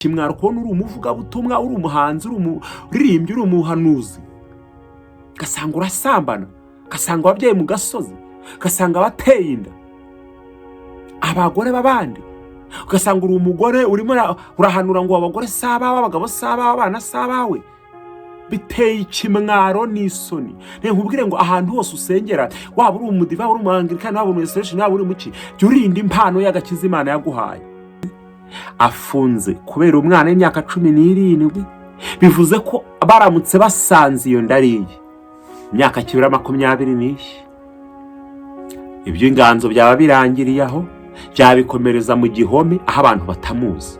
Kimwaro kubona uri umuvugabutumwa, uri umuhanzi, uri umuririmbyi, uri umuhanuzi, ugasanga urasambana, ugasanga ababyeyi mu gasozi, ugasanga abateye inda abagore b'abandi, ugasanga uri umugore urimo urahanura ngo abagore si abawe, abagabo si abawe, abana si abawe. Biteye ikimwaro n'isoni. Reka nkubwire ngo ahantu hose usengera, waba uri umudive, waba uri umuanglikani, waba uri umurestoration, waba uri muki, jya urinda impano y'agakiza Imana yaguhaye. Afunze kubera umwana w'imyaka 17, bivuze ko baramutse basanze iyo nda ariye, imyaka kibura 24, iby'inganzo byaba birangiriye aho, byabikomereza mu gihome aho abantu batamuzi.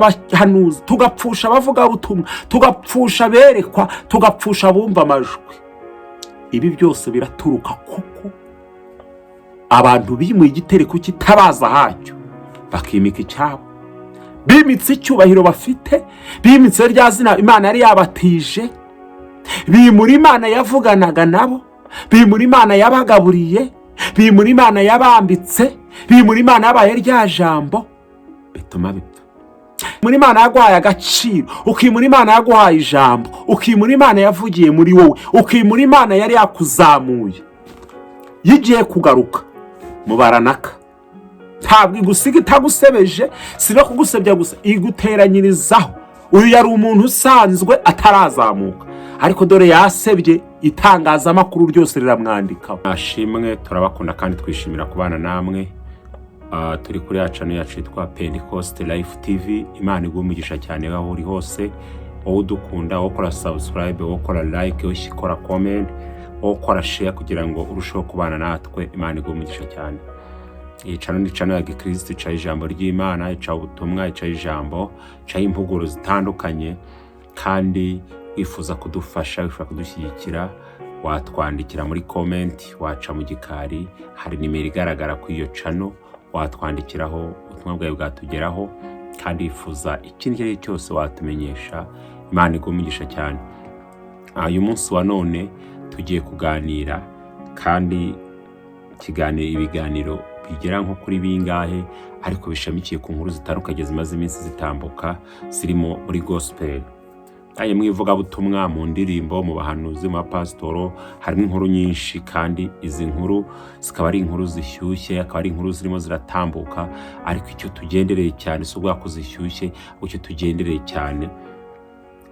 Abahanuzi tugapfusha, abavugabutumwa tugapfusha, aberekwa tugapfusha, abumva amajwi. Ibi byose biraturuka kuko abantu bimuye igitereko kitabaza hacyo, bakimika icyabo. Bimitse icyubahiro bafite, bimitse rya zina Imana yari yabatije, bimura Imana yavuganaga nabo, bimura Imana yabagaburiye, bimura Imana yabambitse, bimura Imana yabaye rya jambo, bituma bipfa. Muri Imana yaguhaye agaciro, ukimura Imana yaguhaye ijambo, ukimura Imana yavugiye muri wowe, ukimura Imana yari yakuzamuye. Yigiye kugaruka mubaranaka, ntabwo igusiga itagusebeje. Si no kugusebya gusa, iguteranyirizaho. Uyu yari umuntu usanzwe atarazamuka, ariko dore yasebye, itangazamakuru ryose riramwandikaho. Ashimwe, turabakunda kandi twishimira kubana namwe. Turi kuri ya channel yacu yitwa Pentecost Life TV. Imana iguhe umugisha cyane aho uri hose, wowe udukunda, wowe ukora subscribe, wowe ukora like, wowe ukora comment, wowe ukora share kugira ngo urusheho kubana natwe. Imana iguhe umugisha cyane. Iyi channel ni channel ya gikristo, icaho ijambo ry'Imana, icaho ubutumwa, icaho ijambo, icaho impuguro zitandukanye. Kandi wifuza kudufasha, wifuza kudushyigikira, watwandikira muri comment, waca mu gikari, hari nimero igaragara kuri iyo channel watwandikiraho, ubutumwa bwawe bwatugeraho. Kandi wifuza ikindi icyo ari cyo cyose watumenyesha. Imana iguhe umugisha cyane. Uyu munsi wa none tugiye kuganira kandi ikiganiro, ibiganiro bigera nko kuri bingahe, ariko bishamikiye ku nkuru zitandukanye zimaze iminsi zitambuka, zirimo muri gospel, kandi mu ivugabutumwa, mu ndirimbo, mu bahanuzi, mu bapasitoro. Harimo inkuru nyinshi, kandi izi nkuru zikaba ari inkuru zishyushye, akaba ari inkuru zirimo ziratambuka. Ariko icyo tugendereye cyane si ubwako zishyushye, ahubwo icyo tugendereye cyane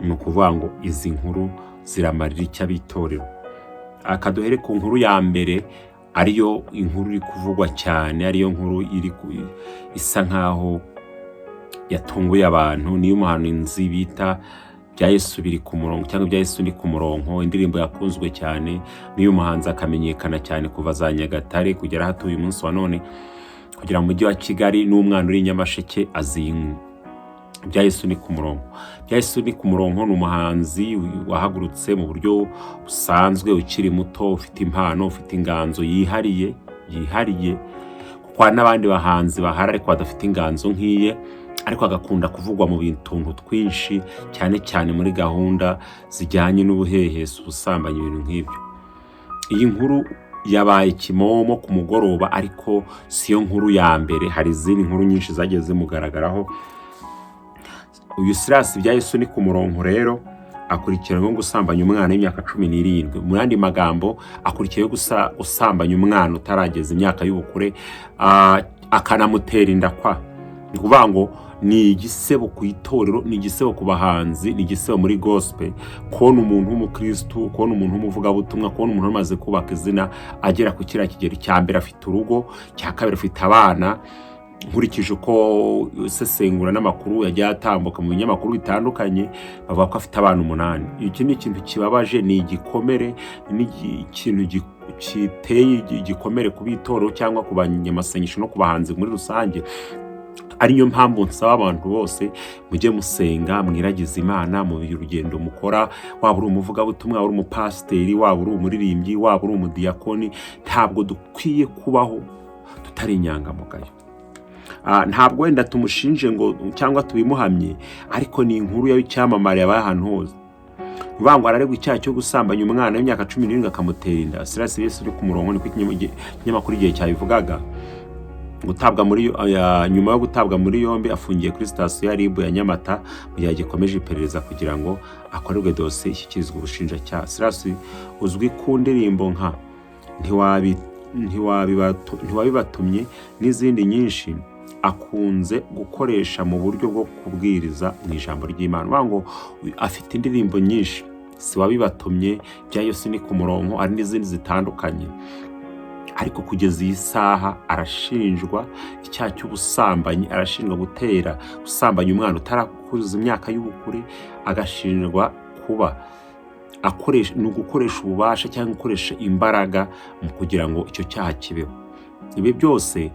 ni ukuvuga ngo izi nkuru ziramarira icyo ab'itorero. Akaduhere ku nkuru ya mbere, ariyo inkuru iri kuvugwa cyane, ariyo nkuru iri isa nkaho yatunguye abantu. Niyo umuhanuzi bita Bya Yesu biri ku murongo, cyangwa Bya Yesu ni ku murongo, indirimbo yakunzwe cyane n'uyu muhanzi, akamenyekana cyane kuva za Nyagatare kugera aho atuye umunsi wa none, kugera mu mujyi wa Kigali. N'umwana uri i Nyamasheke azi Bya Yesu ni ku murongo. Bya Yesu ni ku murongo ni umuhanzi wahagurutse mu buryo busanzwe, ukiri muto, ufite impano, ufite inganzo yihariye, yihariye, kuko hari n'abandi bahanzi bahari ariko badafite inganzo nk'iye, ariko agakunda kuvugwa mu tuntu twinshi, cyane cyane muri gahunda zijyanye n'ubuhehesi, ubusambanyi, ibintu nk'ibyo. Iyi nkuru yabaye kimomo ku mugoroba, ariko siyo nkuru ya mbere, hari izindi nkuru nyinshi zagiye zimugaragaraho. Uyu Silas Bya Yesu ni ku murongo rero akurikiranyweho gusambanya umwana w'imyaka 17. Mu yandi magambo, akurikiyeho gusambanya umwana utarageza imyaka y'ubukure, akanamutera inda. Kwa ni ukuvuga ngo ni igisebo ku itorero, ni igisebo ku bahanzi, ni igisebo muri gospel, kubona umuntu w'umukristu, kubona umuntu w'umuvugabutumwa, kubona umuntu umaze kubaka izina agera ku kiriya kigero. Cya mbere afite urugo, cya kabiri afite abana. Nkurikije uko isesengura n'amakuru yagiye atambuka mu binyamakuru bitandukanye, bavuga ko afite abana umunani. Iki ni ikintu kibabaje, ni igikomere, ni ikintu giteye igikomere ku b'itorero cyangwa ku banyamasengesho no ku bahanzi muri rusange. Ariyo mpamvu nsaba abantu bose, mujye musenga, mwiragize Imana mu rugendo mukora. Waba uri umuvugabutumwa, waba uri umupasiteri, waba uri umuririmbyi, waba uri umudiyakoni, ntabwo dukwiye kubaho tutari inyangamugayo. Ntabwo wenda tumushinje ngo cyangwa tubimuhamye, ariko ni inkuru y'icyamamare yabaye ahantu hose. Uvuga ngo araregwa icyaha cyo gusambanya umwana w'imyaka 17 akamutera inda. Silas Yesu uri ku murongo, niko ikinyamakuru Igihe cyabivugaga. Gutabwa muri nyuma yo gutabwa muri yombi, afungiye kuri sitasiyo ya RIB ya Nyamata mu gihe gikomeje iperereza kugira ngo akorerwe dosiye ishyikirizwe ubushinjacyaha. Silas uzwi ku ndirimbo nka Ntiwabibatumye n'izindi nyinshi, akunze gukoresha mu buryo bwo kubwiriza mu ijambo ry'Imana. Uvuga ngo afite indirimbo nyinshi, Si wabibatumye, Bya Yesu ni ku murongo, hari n'izindi zitandukanye. Ariko kugeza iyi saha arashinjwa icyaha cy'ubusambanyi, arashinjwa gutera gusambanya umwana utarakuza imyaka y'ubukure, agashinjwa kuba akoresha, ni ugukoresha ububasha cyangwa gukoresha imbaraga mu kugira ngo icyo cyaha kibeho. Ibi byose,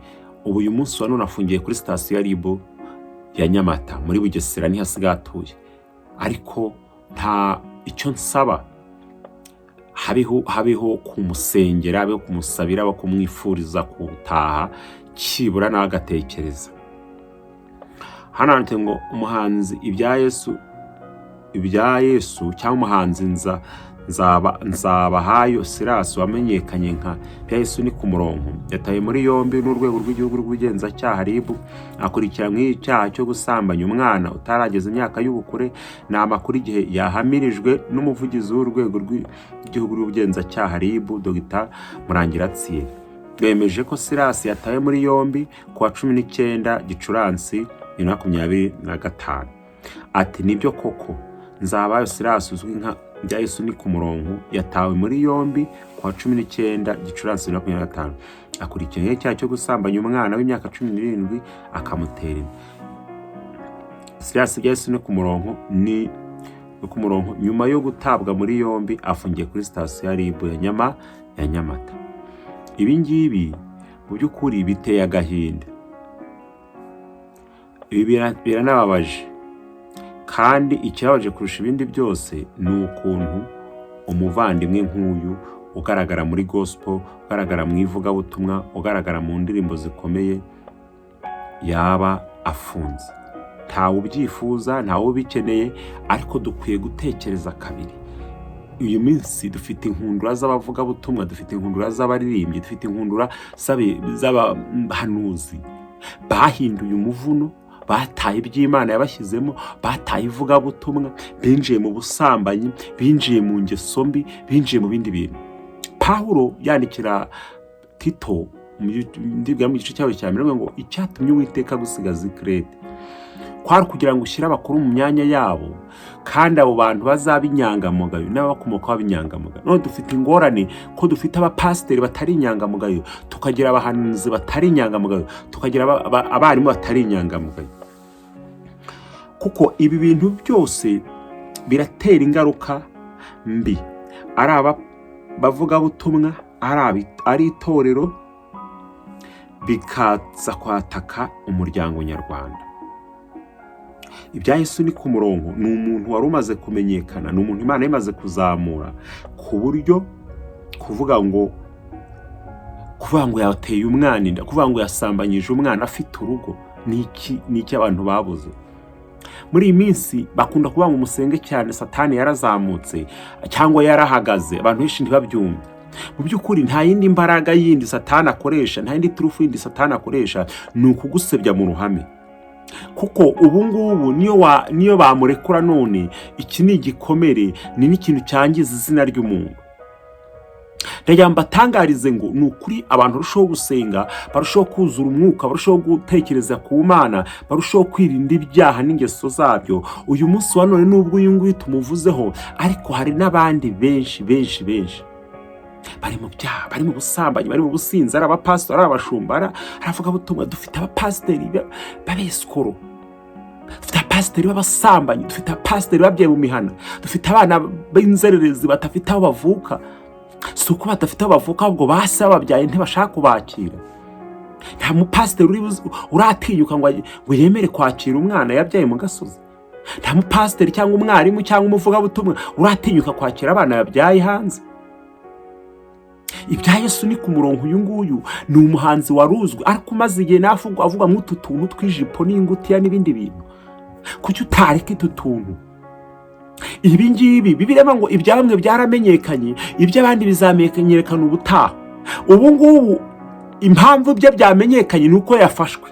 ubu uyu munsi wa none afungiye kuri sitasiyo ya RIB ya Nyamata muri Bugesera, niho asigaye atuye. Ariko nta icyo nsaba, habeho kumusengera, habeho kumusabira, habeho kumwifuriza gutaha, kibura nawe agatekereza. Hano handitse ngo umuhanzi Ibya Yesu cyangwa umuhanzi Nzabahayo Silas wamenyekanye nka Bya Yesu ni ku murongo, yatawe muri yombi n'Urwego rw'Igihugu rw'Ubugenzacyaha RIB, akurikiranyweho icyaha cyo gusambanya umwana utarageza imyaka y'ubukure. Ni amakuru Igihe yahamirijwe n'umuvugizi w'Urwego rw'Igihugu rw'Ubugenzacyaha RIB, Dr Murangira Thierry. Bemeje ko Silas yatawe muri yombi ku wa 19 Gicurasi 2025. Ati: "Nibyo koko, Nzabayo Silas uzwi nka Bya Yesu ni ku murongo yatawe muri yombi ku wa 19 Gicurasi 2025, akurikiranyweho icyaha cyo gusambanya umwana w'imyaka 17 akamutera inda." Silas Bya Yesu ni ku murongo, ni ku murongo, nyuma yo gutabwa muri yombi afungiye kuri sitasiyo ya RIB ya Nyamata. Ibi ngibi mu by'ukuri biteye agahinda, ibi biranababaje. Kandi ikibabaje kurusha ibindi byose ni ukuntu umuvandimwe nk'uyu ugaragara muri gospel, ugaragara mu ivugabutumwa, ugaragara mu ndirimbo zikomeye, yaba afunze. Ntawe ubyifuza, ntawe ubikeneye, ariko dukwiye gutekereza kabiri. Uyu minsi dufite inkundura z'abavugabutumwa, dufite inkundura z'abaririmbyi, dufite inkundura z'abahanuzi bahinduye umuvuno, bataye iby'Imana yabashyizemo, bataye ivugabutumwa, binjiye mu busambanyi, binjiye mu ngeso mbi, binjiye mu bindi bintu. Pawulo yandikira Tito, ndibwira mu gice cyawe cya mbere, ngo icyatumye Uwiteka agusigaza i Kirete kwari kugira ngo ushyire abakuru mu myanya yabo, kandi abo bantu bazaba inyangamugayo n'ababakomokaho b'inyangamugayo. None dufite ingorane ko dufite abapasiteri batari inyangamugayo, tukagira abahanuzi batari inyangamugayo, tukagira abarimu batari inyangamugayo, kuko ibi bintu byose biratera ingaruka mbi, ari aba bavugabutumwa, ari itorero, bikaza kwataka umuryango nyarwanda. Ibya Yesu ni ku murongo ni umuntu wari umaze kumenyekana, ni umuntu Imana imaze kuzamura, ku buryo kuvuga ngo yateye umwana inda, kuvuga ngo yasambanyije umwana afite urugo, ni iki? Ni iki abantu babuze? Muri iyi minsi bakunda kuvuga ngo musenge cyane, Satani yarazamutse cyangwa yarahagaze. Abantu benshi ntibabyumve. Mu by'ukuri nta yindi mbaraga yindi Satani akoresha, nta yindi turufu yindi Satani akoresha, ni ukugusebya mu ruhame. Kuko ubu ngubu niyo bamurekura none, iki ni igikomere, ni n'ikintu cyangiza izina ry'umuntu. Ndagira ngo mbatangarize ngo ni ukuri, abantu barushaho gusenga, barushaho kuzura umwuka, barushaho gutekereza ku Mana, barushaho kwirinda ibyaha n'ingeso zabyo. Uyu munsi wa none, nubwo uyu nguyu tumuvuzeho, ariko hari n'abandi benshi benshi benshi bari mu byaha, bari mu busambanyi, bari mu businzi, ari abapasitori, ari abashumba, ari abavugabutumwa. Dufite abapasiteri b'abesikoro, dufite abapasiteri b'abasambanyi, dufite abapasiteri babyaye mu mihana, dufite abana b'inzererezi badafite aho bavuka. Si uko badafite aho bavuka, ahubwo base bababyaye ntibashaka kubakira. Nta mupasiteri uratinyuka ngo yemere kwakira umwana yabyaye mu gasozi. Nta mupasiteri cyangwa umwarimu cyangwa umuvugabutumwa uratinyuka kwakira abana yabyaye hanze. Ibya Yesu ni ku murongo, uyu nguyu ni umuhanzi wari uzwi, ariko umaze igihe nawe avuga nk'utu tuntu tw'ijipo n'ingutiya n'ibindi bintu. Kuki utareka utu tuntu? Ibi ngibi Bibiliya ngo ibya bamwe byaramenyekanye, iby'abandi bizamenyekana ubutaha. Ubu ngubu Impamvu bye byamenyekanye ni uko yafashwe,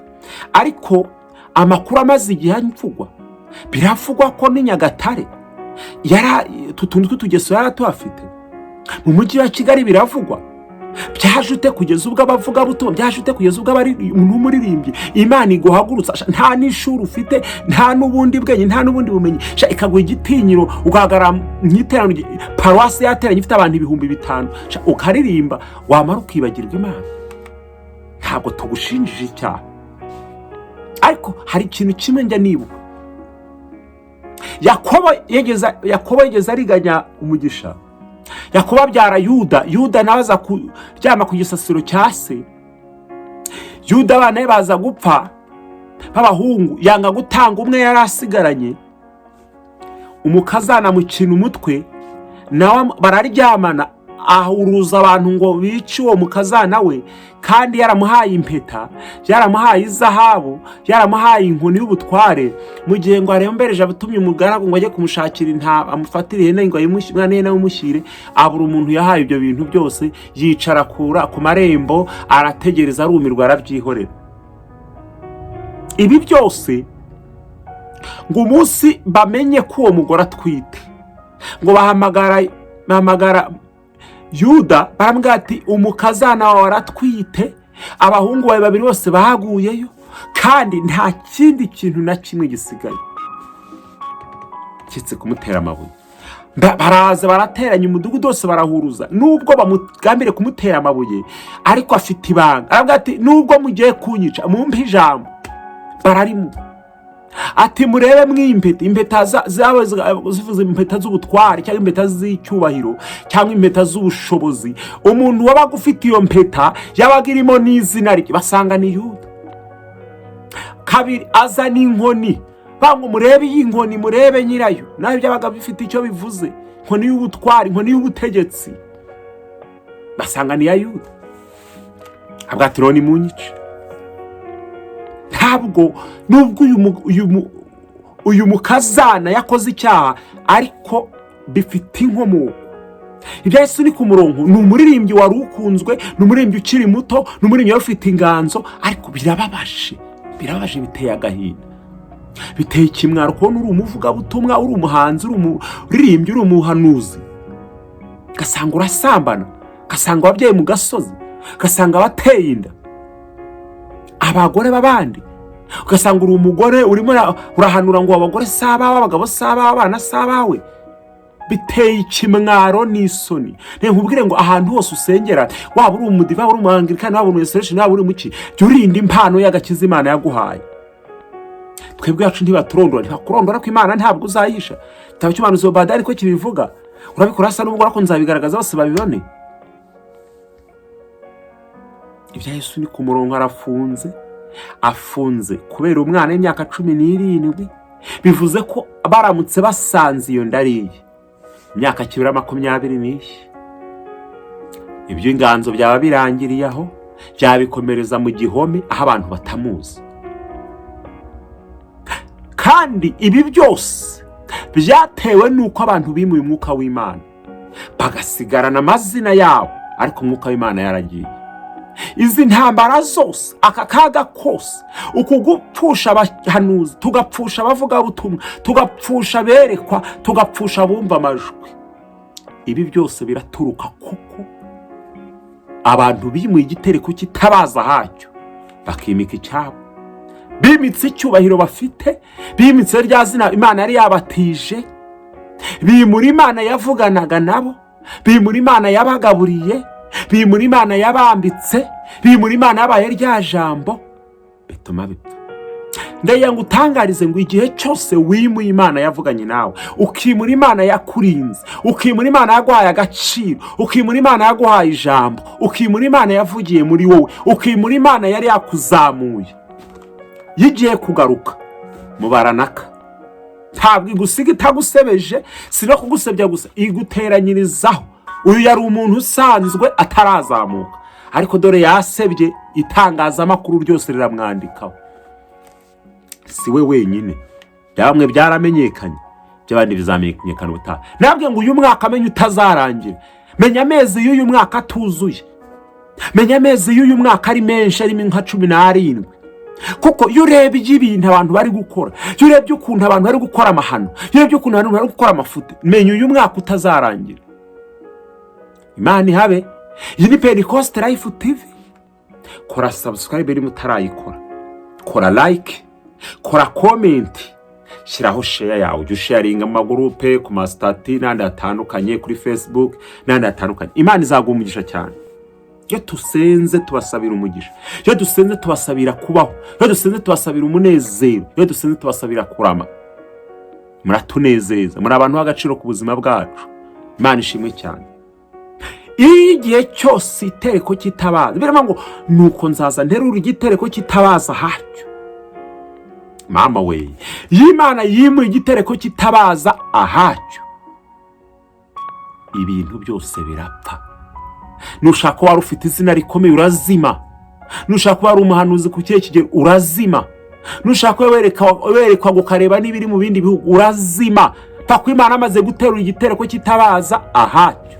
ariko amakuru amaze igihe avugwa, biravugwa ko n'i Nyagatare yari utu tuntu tw'utugeso yari atuhafite. Mu mujyi wa Kigali biravugwa. Byaje ute kugeza ubwo abavugabutumwa, byaje ute kugeza ubwo umuntu w'umuririmbyi, Imana iguhagurutsa, sha, nta n'ishuri ufite, nta n'ubundi bwenge, nta n'ubundi bumenyi, sha, ikaguha igitinyiro, ugahagarara mu iteraniro, paruwasi yateranye ifite abantu 5000, sha, ukaririmba, wamara ukibagirwa Imana? Ntabwo tugushinjije icyaha, ariko hari ikintu kimwe njya nibuka. Yakobo yigeze ariganya umugisha. Yakobo abyara Yuda. Yuda nawe aza kuryama ku gisasiro cya se. Yuda abana be baza gupfa b'abahungu, yanga gutanga umwe yari asigaranye. Umukazana amukina umutwe, nawe bararyamana, ahuruza abantu ngo bice uwo mukazana we, kandi yaramuhaye impeta, yaramuhaye izahabu, yaramuhaye inkoni y'ubutware. Mu gihe ngo arembereje, abatumye umugaragu ngo ajye kumushakira intama, amufatire ihene ngo umwana we amushyire, abura umuntu yahaye ibyo bintu byose. Yicara ku marembo arategereza, arumirwa, arabyihorera. Ibi byose ngo umunsi bamenye ko uwo mugore atwite, ngo bahamagara Yuda, baramubwira ati: "Umukazana wawe aratwite, abahungu bawe babiri bose baguyeyo, kandi nta kindi kintu na kimwe gisigaye keretse kumutera amabuye." Baraza barateranya umudugudu wose, barahuruza. Nubwo bamugambire kumutera amabuye, ariko afite ibanga. Aravuga ati: "Nubwo mugiye kunyica, mumpe ijambo." Bararimu ati: "Murebe mwimpeta." Impeta zaba zivuze impeta z'ubutware, cyangwa impeta z'icyubahiro, cyangwa impeta z'ubushobozi. Umuntu wabaga ufite iyo mpeta yabaga irimo n'izina rye. Basanga ni Yuda. Kabiri, azana inkoni, banga: "Murebe iyi nkoni, murebe nyirayo." Nawe byabaga bifite icyo bivuze, inkoni y'ubutware, inkoni y'ubutegetsi. Basanga ni iya Yuda. Avuga ati: "Rero munyice." Ntabwo nubwo uyu mukazana yakoze icyaha, ariko bifite inkomoko. Ibya Yesu ni ku murongo. Ni umuririmbyi wari ukunzwe, ni umuririmbyi ukiri muto, ni umuririmbyi wari ufite inganzo, ariko birababaje, birababaje, biteye agahinda, biteye ikimwaro kubona uri umuvugabutumwa, uri umuhanzi, uri umuririmbyi, uri umuhanuzi, ugasanga urasambana, ugasanga wabyaye mu gasozi, ugasanga wateye inda abagore b'abandi, ugasanga uri umugore urimo urahanura ngo abagore si abawe, abagabo si abawe, abana si abawe. Biteye ikimwaro n'isoni. Nkubwire ngo ahantu hose usengera, waba uri umudive, waba uri umuanglikani, waba uri umurestoration, waba uri muki, jya urinda impano y'agakiza Imana yaguhaye. Twebwe yacu ntibaturondora, ntibakurondora ko Imana ntabwo uzayihisha. Igitabo cy'umuhanuzi Obadiya ariko kibivuga: "Urabikora hasa n'ubwo, ariko nzabigaragaza bose babibone." Ibya Yesu ni ku murongo. Arafunze, afunze kubera umwana w'imyaka 17. Bivuze ko baramutse basanze iyo nda ariye, imyaka kibura 24, iby'inganzo byaba birangiriye aho, byabikomereza mu gihome aho abantu batamuzi. Kandi ibi byose byatewe n'uko abantu bimuye umwuka w'Imana, bagasigarana amazina yabo, ariko umwuka w'Imana yaragiye. Izi ntambara zose, aka kaga kose, uku gupfusha abahanuzi, tugapfusha abavugabutumwa, tugapfusha aberekwa, tugapfusha abumva amajwi, ibi byose biraturuka kuko abantu bimuye igitereko kitabaza hacyo, bakimika icyabo. Bimitse icyubahiro bafite, bimitse rya zina Imana yari yabatije, bimura Imana yavuganaga nabo, bimura Imana yabagaburiye, bimura Imana yabambitse, bimura Imana yabaye rya jambo, bituma bipfa. Ndagira ngo utangarize ngo igihe cyose wimuye Imana yavuganye nawe, ukimura Imana yakurinze, ukimura Imana yaguhaye agaciro, ukimura Imana yaguhaye ijambo, ukimura Imana yavugiye muri wowe, ukimura Imana yari yakuzamuye, iyo igiye kugaruka mubaranaka, ntabwo igusiga itagusebeje. Si no kugusebya gusa, iguteranyirizaho. Uyu yari umuntu usanzwe atarazamuka, ariko dore yasebye, itangazamakuru ryose riramwandikaho. Si we wenyine, bya bamwe byaramenyekanye, by'abandi bizamenyekana ubutaha. Nabwe ngo uyu mwaka amenye utazarangira, menya amezi y'uyu mwaka atuzuye. Menya amezi y'uyu mwaka ari menshi, arimo nka 17, kuko iyo urebye ibintu abantu bari gukora, iyo urebye ukuntu abantu bari gukora amahano, iyo urebye ukuntu abantu bari gukora amafuti, menya uyu mwaka utazarangira. Imana ihabe. Iyi ni Pentecost Life TV. Kora subscribe niba utarayikora, kora like, kora comment, shyiraho share yawe, ujye usharinga mu magurupe, ku ma status n'ahandi hatandukanye, kuri Facebook n'ahandi hatandukanye. Imana izaguha umugisha cyane. Iyo dusenze tubasabira umugisha, iyo dusenze tubasabira kubaho, iyo dusenze tubasabira umunezero, iyo dusenze tubasabira kurama. Muratunezeza, muri abantu b'agaciro ku buzima bwacu. Imana ishimwe cyane. Iyo igihe cyose itereko kitabaza, biravuga ngo nuko nzaza nterura igitereko kitabaza ahacyo. Mama we, iyo Imana yimuye igitereko kitabaza ahacyo, ibintu byose birapfa. Nushaka wari ufite izina rikomeye, urazima. Nushaka wari umuhanuzi ku kihe kigero, urazima. Nushaka werekwa ukareba n'ibiri mu bindi bihugu, urazima. Pfa ko Imana amaze guterura igitereko kitabaza ahacyo.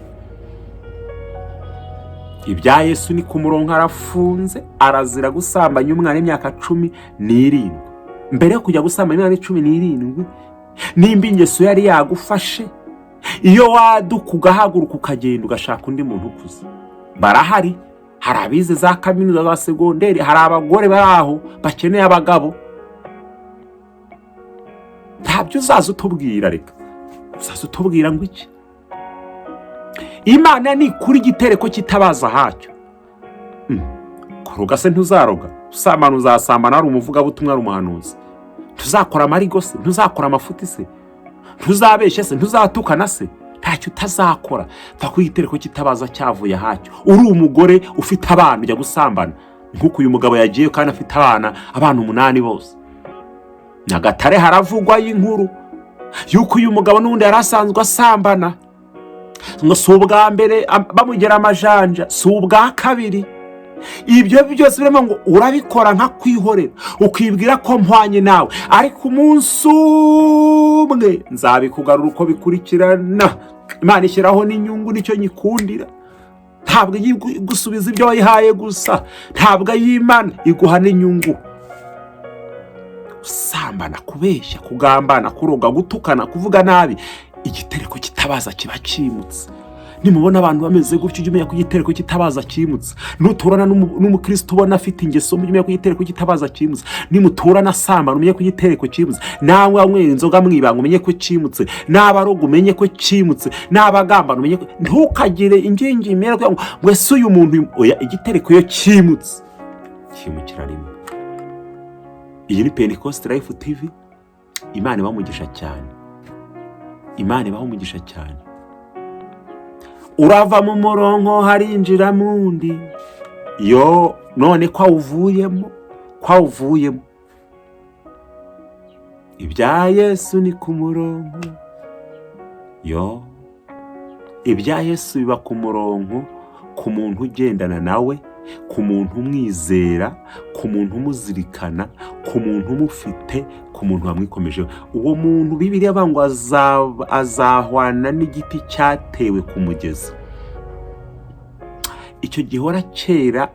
Ibya Yesu ni ku murongo, arafunze, arazira gusambanya umwana w'imyaka 17. Mbere yo kujya gusambanya umwana 17, nimba ingeso yari yagufashe, iyo waduka ugahaguruka ukagenda ugashaka undi muntu ukuze, barahari. Hari abize za kaminuza, za segonderi, hari abagore bari aho bakeneye abagabo. Ntabyo uzaza utubwira. Reka, uzaza utubwira ngo iki? Imana nikura igitereko kitabaza ahacyo, kuroga se ntuzaroga, usambana uzasambana, ari umuvugabutumwa, ari umuhanuzi. Ntuzakora amarigo se? Ntuzakora amafuti se? Ntuzabeshye se? Ntuzatukana se? Ntacyo utazakora, pfa ko igitereko kitabaza cyavuye ahacyo. Uri umugore ufite abana ujya gusambana, nk'uko uyu mugabo yagiye kandi afite abana 8 bose. Nyagatare haravugwa y'inkuru y'uko uyu mugabo n'ubundi yari asanzwe asambana, ngo si ubwa mbere bamugera amajanja, si ubwa kabiri. Ibyo byose birimo ngo urabikora nka kwihorera, ukibwira ko mpwanye nawe, ariko umunsi umwe nzabikugarura uko bikurikirana. Imana ishyiraho n'inyungu, nicyo nyikundira. Ntabwo ijya igusubiza ibyo wayihaye gusa, ntabwo ayimana iguha n'inyungu. Usambana, kubeshya, kugambana, kuroga, gutukana, kuvuga nabi, igitereko kitabaza kiba kimutse. Nimubona abantu bameze gutyo, ujye umenya ko igitereko kitabaza kimutse. Nuturana n'umukristo ubona afite ingeso, ujye umenya ko igitereko kitabaza kimutse. Nimuturana asambana, umenye ko igitereko kimutse. Nawe wanywera inzoga mwibanga, umenye ko kimutse. N'abaroga, umenye ko kimutse. N'abagambana, umenye ko. Ntukagire ingingimira kugira ngo ese uyu muntu, oya. Igitereko iyo kimutse, kimukira rimwe. Iyi ni Pentecost Life TV. Imana ibaha umugisha cyane, Imana ibaha umugisha cyane. Urava mu murongo harinjira mundi yo, none ko awuvuyemo, ko awuvuyemo. Ibya Yesu ni ku murongo yo, ibya Yesu biba ku murongo ku muntu ugendana nawe, ku muntu umwizera, ku muntu umuzirikana, ku muntu umufite, ku muntu wamwikomejeho. Uwo muntu Bibiliya avuga ngo azahwana n'igiti cyatewe ku mugezi, icyo gihora cyera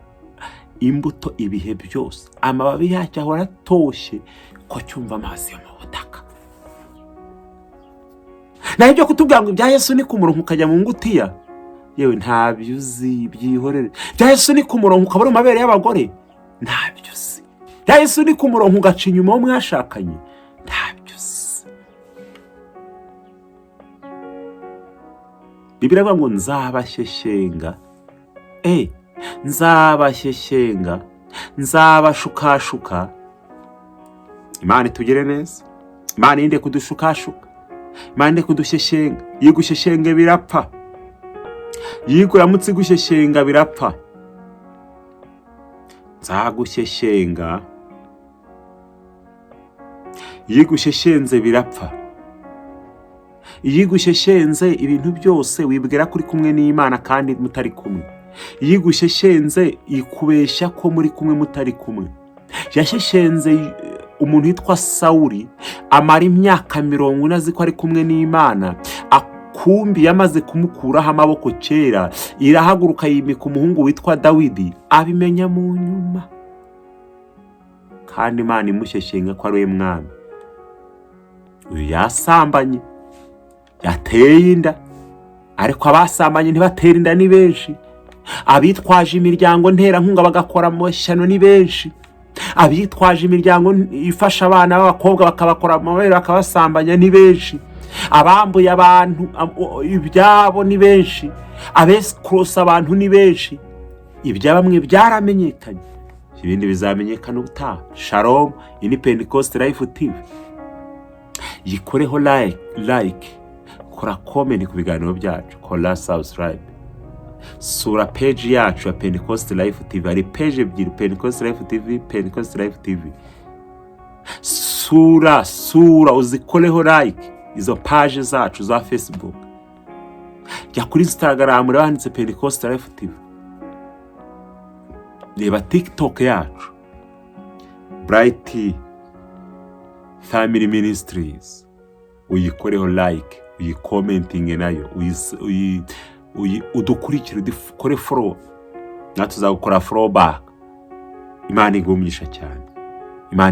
imbuto ibihe byose, amababi yacyo ahora atoshye, ko cyumva amazi yo mu butaka. Naho ibyo kutubwira ngo ibya Yesu ni ku murongo ukajya mu ngutiya, yewe, ntabyo uzi, byihorere. Ibya Yesu ni ku murongo ukaba uri mu mabere y'abagore, ntabyo uzi. Ibya Yesu ni ku murongo ugaca inyuma uwo mwashakanye, ntabyo uzi. Bibiliya iravuga ngo nzabashyeshyenga, nzabashyeshyenga, nzabashukashuka. Imana itugire neza. Imana irinde kudushukashuka, Imana irinde kudushyeshyenga. Iyo igushyeshyenga birapfa, iyo uramutse igushyeshyenga birapfa. Nzagushyeshyenga, iyo igushyeshyenze birapfa. Iyo igushyeshyenze ibintu byose, wibwira ko uri kumwe n'Imana kandi mutari kumwe. Iyo igushyeshyenze, ikubeshya ko muri kumwe mutari kumwe. Yashyeshyenze umuntu witwa Sawuri, amara imyaka 40 azi ko ari kumwe n'Imana. Kumbi yamaze kumukuraho amaboko kera, irahaguruka yimika umuhungu witwa Dawidi, abimenya mu nyuma. Kandi Imana imushyeshyenga ko ari we mwami. Uyu yasambanye, yateye inda, ariko abasambanye ntibatera inda ni benshi. Abitwaje imiryango nterankunga bagakora amashyano ni benshi. Abitwaje imiryango ifasha abana b'abakobwa bakabakora amabere bakabasambanya ni benshi. Abambuye abantu ibyabo ni benshi. Abesikorosa abantu ni benshi. Ibya bamwe byaramenyekanye, ibindi bizamenyekana ubutaha. Shalom. Iyi ni Pentecost Life TV. Yikoreho like, kora comment ku biganiro byacu, kora subscribe, sura page yacu ya Pentecost Life TV. Hari page ebyiri: Pentecost Life TV, Pentecost Life TV. Sura uzikoreho like izo page zacu za Facebook. Jya kuri Instagram, reba handitse Pentecost Life TV. Reba TikTok yacu, Bright Family Ministries, uyikoreho like, uyicommentinge nayo, udukurikire, udukore follow, natwe tuzagukora follow back. Imana igumisha cyane.